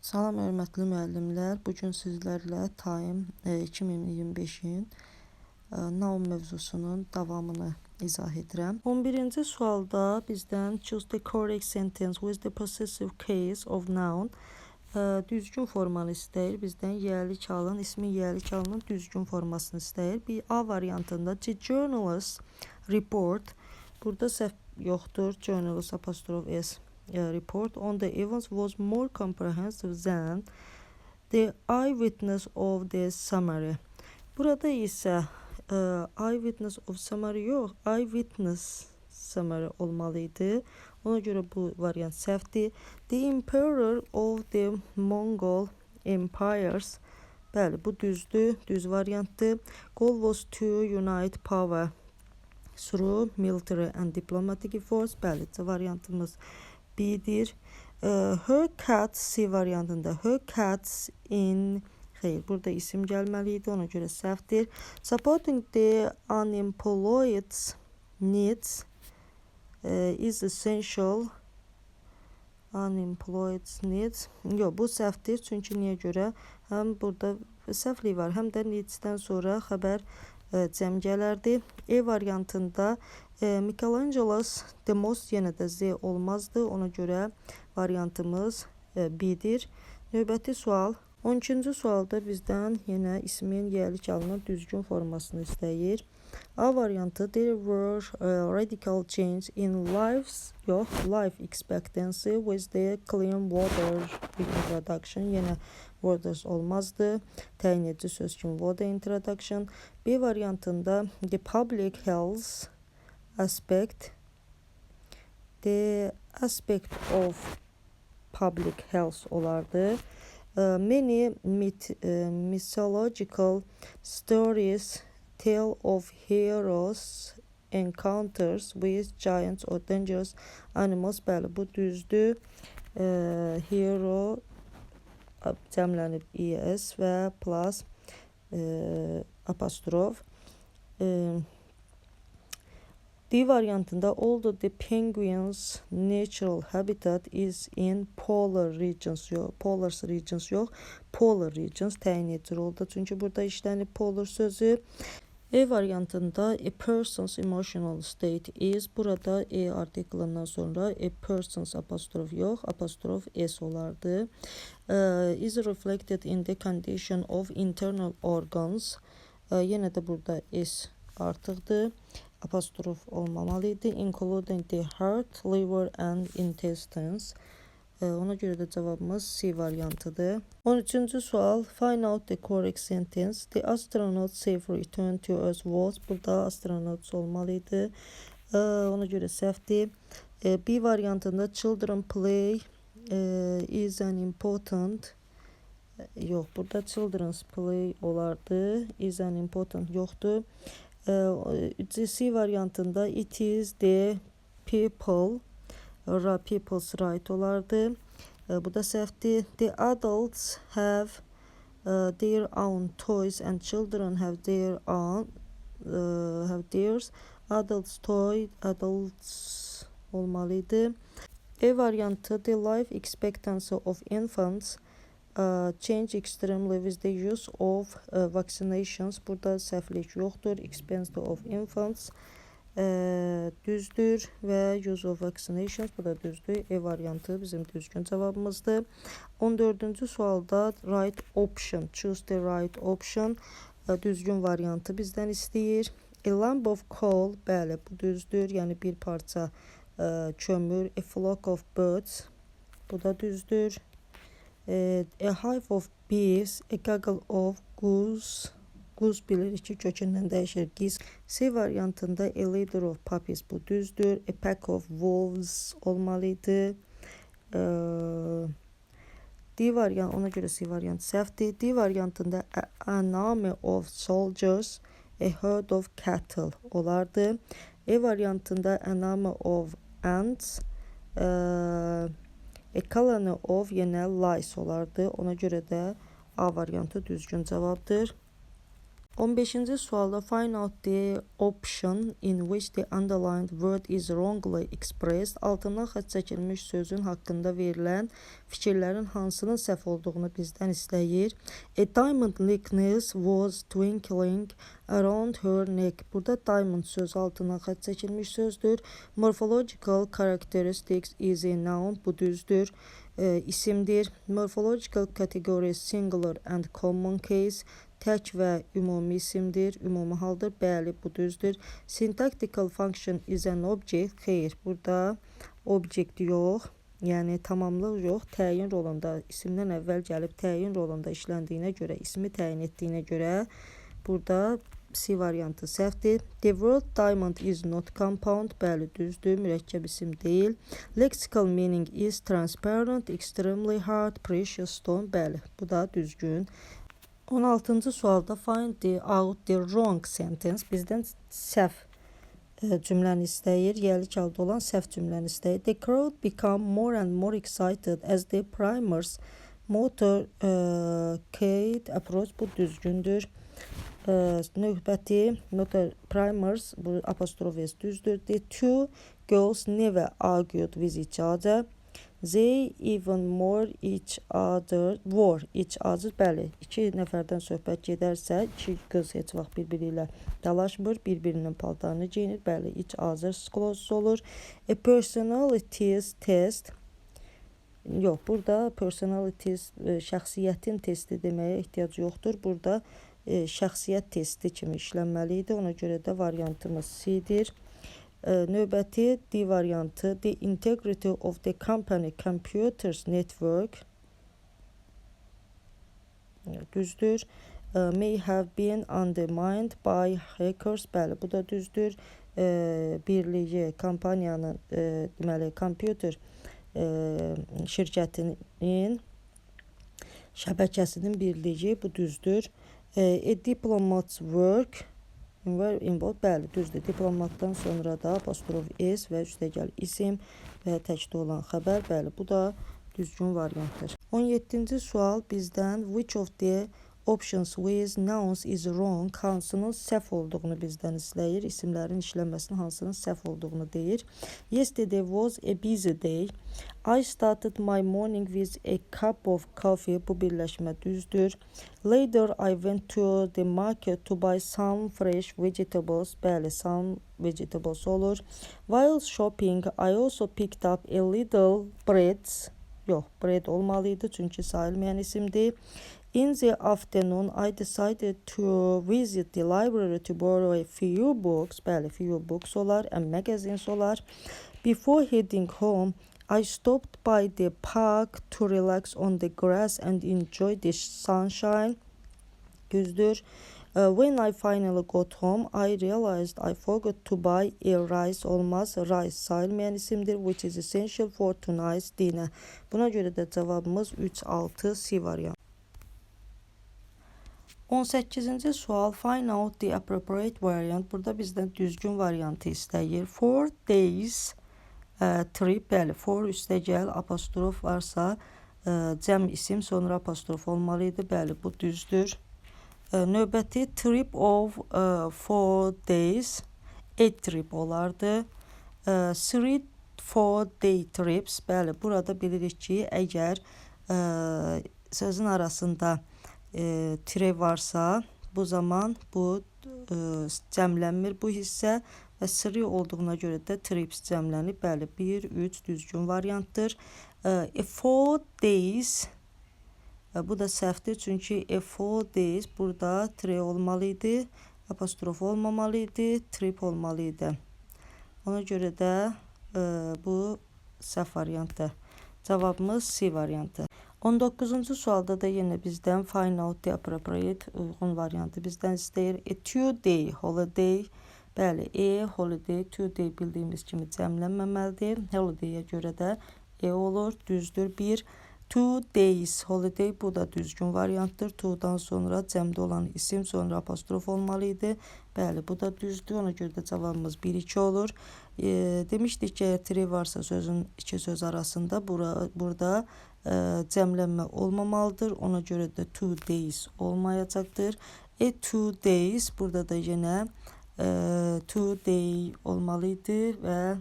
Salam hörmətli müəllimlər. Bu gün sizlərlə Time 2025-in noun mövzusunun davamını izah edirəm. 11-ci sualda bizdən "Choose the correct sentence with the possessive case of noun", düzgün formanı istəyir. Bizdən yiyəlik halın, ismin yiyəlik halının düzgün formasını istəyir. Bir A variantında "The journalist report", burada səhv yoxdur. Journalist apostrof s report on the events was more comprehensive than the eyewitness of the summary. Burada isə eyewitness of summary yox, eyewitness summary olmalı idi. Ona görə bu variant səhvdir. The emperor of the Mongol empires. Bəli, bu düzdür, düz variantdır. Goal was to unite power through military and diplomatic efforts. Bəli, variantımız B-dir. Her cats, C variantında her cats in, xeyr, burada isim gəlməli idi, ona görə səhvdir. Supporting the unemployed's needs is essential. Unemployed needs. Yox, bu səhvdir. Çünki niyə görə? Həm burada səhvlik var, həm də needs-dən sonra xəbər cəm gələrdi. E variantında Michelangelo's the most, yenə də Z olmazdı. Ona görə variantımız B-dir. Növbəti sual. 12-ci sualda bizdən yenə ismin yiyəlik halının düzgün formasını istəyir. A variantı "There were radical change in lives", yox, life expectancy with the clean water introduction. Yenə waters olmazdı. Təyin edici söz kimi water introduction. B variantında the public health aspect, the aspect of public health olardı. Many mythological stories tell of heroes' encounters with giants or dangerous animals. Bəli, bu düzdür. Hero cəmlənib es və plus apostrof. D variantında "Although the penguins' natural habitat is in polar regions", yox, polar regions yox, polar regions təyin edici oldu. Çünki burada işlənib polar sözü. E variantında a person's emotional state is, burada e artiklından sonra a person's apostrof yox, apostrof s olardı. Is reflected in the condition of internal organs. Yenə də burada s artıqdır. Apostrof olmamalı idi. Including the heart, liver and intestines. Ona görə də cavabımız C variantıdır. 13-cü sual. Find out the correct sentence. The astronaut safe return to Earth was. Burada astronauts olmalı idi. Ona görə səhvdir. B variantında children play is an important, yox, burada children's play olardı. Is an important yoxdur. C variantında it is the people's right olardı. Bu da səhvdir. The adults have their own toys and children have their own have theirs. Adults toy, adults olmalıydı. E variantı the life expectancy of infants change extremely with the use of vaccinations. Burada səhvlik yoxdur. Expectancy of infants düzdür və use of vaccinations, bu da düzdür. E variantı bizim düzgün cavabımızdır. 14-cü sualda right option, choose the right option, düzgün variantı bizdən istəyir. A lump of coal, bəli, bu düzdür. Yəni bir parça kömür. A flock of birds, bu da düzdür. A hive of bees, a gaggle of goose. Goose bilirik ki, kökündən dəyişir. Geese. C variantında a litter of puppies, bu düzdür. A pack of wolves olmalıydı. D variant, ona görə C variant səhvdir. D variantında an army of soldiers, a herd of cattle olardı. E variantında an army of ants, a colony of yenə lice olardı. Ona görə də A variantı düzgün cavabdır. 15-ci sualda find out the option in which the underlined word is wrongly expressed. Altından xətt çəkilmiş sözün haqqında verilən fikirlərin hansının səhv olduğunu bizdən istəyir. A diamond necklace was twinkling around her neck. Burada diamond sözü altından xətt çəkilmiş sözdür. Morphological characteristics is a noun. Bu düzdür. İsimdir. Morphological category singular and common case. Tək və ümumi isimdir, ümumi haldır. Bəli, bu düzdür. Syntactical function is an object. Xeyr, burada object yox, yəni tamamlıq yox, təyin rolunda, isimdən əvvəl gəlib təyin rolunda işləndiyinə görə, ismi təyin etdiyinə görə burada C variantı səhvdir. The word diamond is not compound. Bəli, düzdür, mürəkkəb isim deyil. Lexical meaning is transparent, extremely hard, precious stone. Bəli, bu da düzgün. 16-cı sualda find the out the wrong sentence. Bizdən səhv cümləni istəyir. Yəlik halda olan səhv cümləni istəyir. The crowd become more and more excited as the primers motorcade approach. Bu düzgündür. Növbəti motor primers, bu apostrof s düzdür. The two girls never argued with each other. They even more each other, wore each other. Bəli, iki nəfərdən söhbət gedərsə, iki qız heç vaxt bir-biri ilə dalaşmır, bir-birinin paltarını geyinir. Bəli, each other's clothes olur. A personalities test. Yox, burada personalities şəxsiyyətin testi deməyə ehtiyac yoxdur. Burada şəxsiyyət testi kimi işlənməli idi. Ona görə də variantımız C-dir. Növbəti D variantı, the integrity of the company computers network düzdür. May have been undermined by hackers. Bəli, bu da düzdür. Birliyi kompaniyanın, deməli, kompüter şirkətinin şəbəkəsinin birliyi, bu düzdür. A diplomat's work involved, bəli, düzdür. Diplomatdan sonra da apostrof s və üstəgəl isim və təkdə olan xəbər, bəli, bu da düzgün variantdır. 17-ci sual bizdən which of the options with nouns is wrong, hansının səhv olduğunu bizdən istəyir. İsimlərin işlənməsinin hansının səhv olduğunu deyir. Yesterday was a busy day. I started my morning with a cup of coffee. Bu birləşmə düzdür. Later I went to the market to buy some fresh vegetables. Bəli, some vegetables olur. While shopping, I also picked up a little bread. Yox, bread olmalıydı çünki sayılmayan isimdir. In the afternoon, I decided to visit the library to borrow a few books. Bəli, few books olar and magazines olar. Before heading home, I stopped by the park to relax on the grass and enjoy the sunshine. Düzdür. When I finally got home, I realized I forgot to buy a rice olmaz. Rice sayılmayan isimdir, which is essential for tonight's dinner. Buna görə də cavabımız 3, 6, C variantı. 18-ci sual, find out the appropriate variant. Burada bizdən düzgün variantı istəyir. 4 days trip, bəli, for üstəgəl apostrof varsa cəm isim, sonra apostrof olmalı idi. Bəli, bu düzdür. Növbəti trip of 4 days, 8 trip olardı. 3, 4 day trips, bəli, burada bilirik ki, əgər sözün arasında tire varsa, bu zaman bu cəmlənmir bu hissə və 3 olduğuna görə də trips cəmlənib. Bəli, 1, 3 düzgün variantdır. 4 days, bu da səhvdir, çünki 4 days burada tire olmalı idi, apostrof olmamalı idi, trip olmalı idi. Ona görə də bu səhv variantdır. Cavabımız C variantı. 19-cu sualda da yenə bizdən find out the appropriate uyğun variantı bizdən istəyir. A 2-day holiday. Bəli, a holiday, 2-day bildiyimiz kimi cəmlənməməlidir. Holiday-yə görə də e olur, düzdür. 1, 2 days holiday, bu da düzgün variantdır. To-dan sonra cəmdə olan isim, sonra apostrof olmalı idi. Bəli, bu da düzdür. Ona görə də cavabımız 1-2 olur. Demişdik ki, əgər tire varsa sözün iki söz arasında burada cəmlənmə olmamalıdır. Ona görə də 2 days olmayacaqdır. 2 days, burada da yenə 2 day olmalı idi və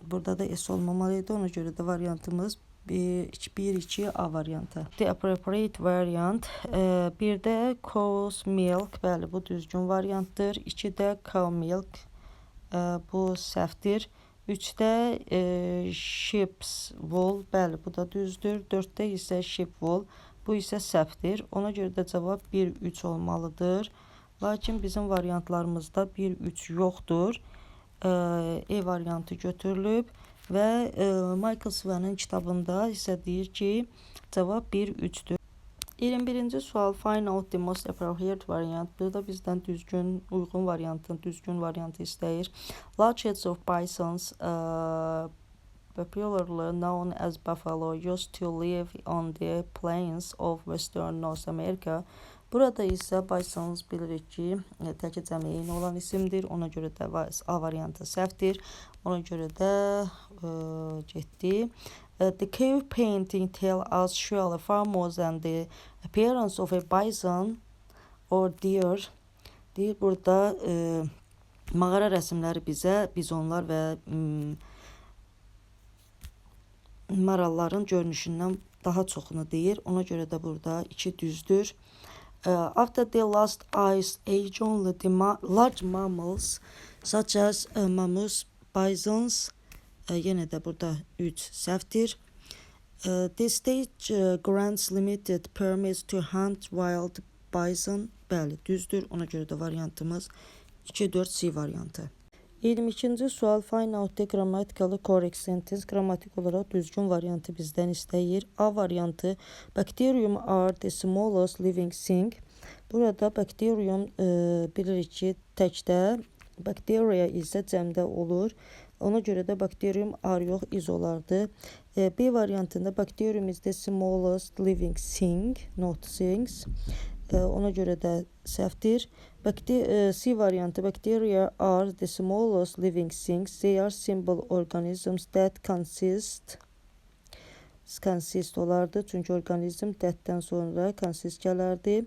burada da S olmamalı idi. Ona görə də variantımız 1, 1, 2 A variantı. The appropriate variant. Bir də cow's milk. Bəli, bu düzgün variantdır. 2 də cow milk. Bu səhvdir. 3-də sheep's wool. Bəli, bu da düzdür. 4-də isə sheep wool. Bu isə səhvdir. Ona görə də cavab 1, 3 olmalıdır. Lakin bizim variantlarımızda 1, 3 yoxdur. E variantı götürülüb və Michael Swan'ın kitabında isə deyir ki, cavab 1, 3-dür. 21-ci sual, find out the most appropriate variant. Burada bizdən düzgün, uyğun variantın, düzgün variantı istəyir. Large herds of bisons, popularly known as buffalo, used to live on the plains of western North America. Burada isə bisons bilirik ki, təki cəmi eyni olan isimdir. Ona görə də A variantı səhvdir. Ona görə də getdi. The cave painting tell us surely far more than the appearance of a bison or deer. Deyir burada mağara rəsimləri bizə bizonlar və maralların görünüşündən daha çoxunu deyir. Ona görə də burada 2 düzdür. After the last ice age, only the large mammals such as mammoths, bisons, yenə də burada 3 səhvdir. The state grants limited permits to hunt wild bison. Bəli, düzdür. Ona görə də variantımız 2, 4 C variantı. 22-ci sual, find out the grammatically correct sentence. Qrammatik olaraq düzgün variantı bizdən istəyir. A variantı, bacterium are the smallest living thing. Burada bacterium bilirik ki, təkdə, bacteria isə cəmdə olur. Ona görə də bacterium are yox, is olardı. B variantında bacterium is the smallest living thing, not things. Ona görə də səhvdir. C variantı, bacteria are the smallest living things. They are simple organisms that consist olardı. Çünki orqanizm that-dən sonra consist gələrdi.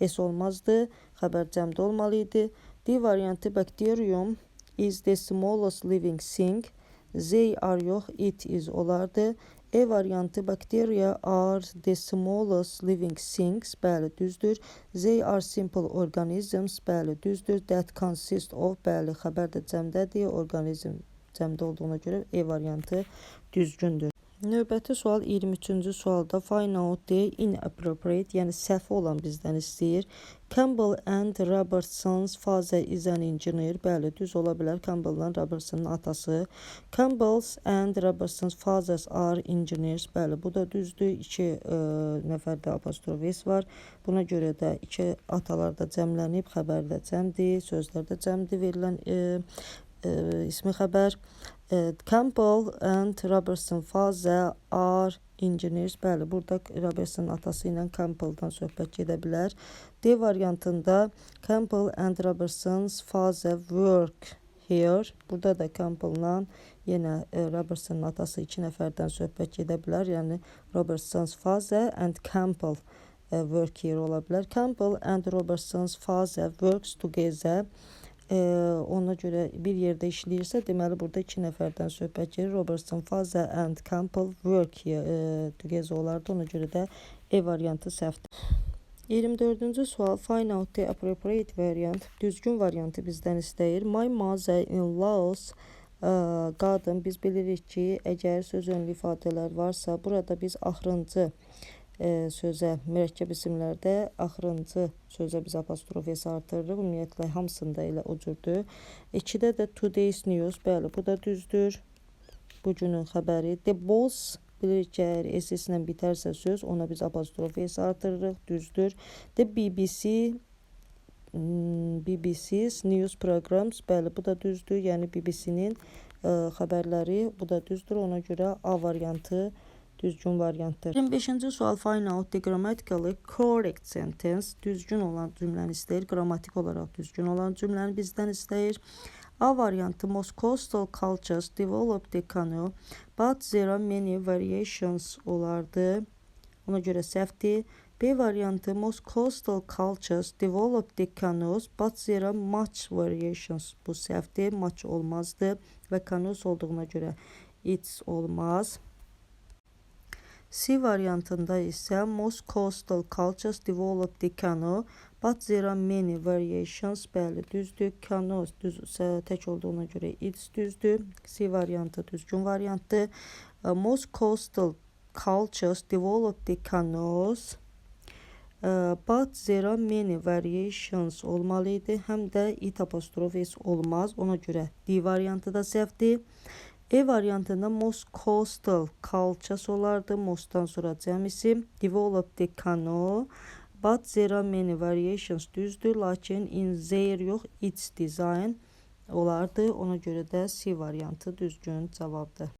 S olmazdı. Xəbər cəmdə olmalı idi. D variantı, bacterium is the smallest living thing. They are yox, it is olardı. E variantı, bacteria are the smallest living things. Bəli, düzdür. They are simple organisms. Bəli, düzdür. That consist of. Bəli, xəbər də cəmdədir. Orqanizm cəmdə olduğuna görə E variantı düzgündür. Növbəti sual 23-cü sualda find out the inappropriate, yəni səhv olan bizdən istəyir. Campbell and Robertson's father is an engineer. Bəli, düz ola bilər. Campbell'la Robertson'ın atası. Campbell's and Robertson's fathers are engineers. Bəli, bu da düzdür. İki nəfərdə apostrof s var. Buna görə də iki atalar da cəmlənib, xəbər də cəmdir, sözlər də cəmdir verilən ismi xəbər. Campbell and Robertson father are engineers. Bəli, burada Robertson atası ilə Campbell'dan söhbət gedə bilər. D variantında Campbell and Robertson's father work here. Burada da Campbell'la yenə Robertsonun atası iki nəfərdən söhbət gedə bilər. Yəni Robertson's father and Campbell work here ola bilər. Campbell and Robertson's father works together. Ona görə bir yerdə işləyirsə, deməli burada iki nəfərdən söhbət gedir. Robertson father and Campbell work here together olardı. Ona görə də E variantı səhvdir. 24-cü sual, find out the appropriate variant. Düzgün variantı bizdən istəyir. My mother-in-law's garden, biz bilirik ki, əgər söz önlü ifadələr varsa, burada biz axırıncı sözə, mürəkkəb isimlərdə axırıncı sözə biz apostrof s artırırıq. Ümumiyyətlə hamısında elə o cürdür. 2-də də today's news. Bəli, bu da düzdür. Bu günün xəbəri. The boss, bilirik ki, əgər s ilə bitərsə söz, ona biz apostrof s artırırıq. Düzdür. The BBC, BBC's news programs. Bəli, bu da düzdür. Yəni BBC-nin xəbərləri, bu da düzdür. Ona görə A variantı düzgün variantdır. 25-ci sual, find out the grammatically correct sentence. Düzgün olan cümləni istəyir. Qrammatik olaraq düzgün olan cümləni bizdən istəyir. A variantı, most coastal cultures developed the canoe, but there are many variations olardı. Ona görə səhvdir. B variantı most coastal cultures developed the canoes, but there are much variations. Bu səhvdir, much olmazdı və canoes olduğuna görə it's olmaz. C variantında isə most coastal cultures developed the canoe, but there are many variations. Bəli, düzdür. Canoes düz tək olduğuna görə it's düzdür. C variantı düzgün variantdır. Most coastal cultures developed the canoes, but there are many variations olmalı idi. Həm də it apostrof s olmaz. Ona görə D variantı da səhvdir. E variantında most coastal cultures olardı. Most'dan sonra cəm isim. Developed the canoe, but there are many variations düzdür. Lakin in their yox, its design olardı. Ona görə də C variantı düzgün cavabdır.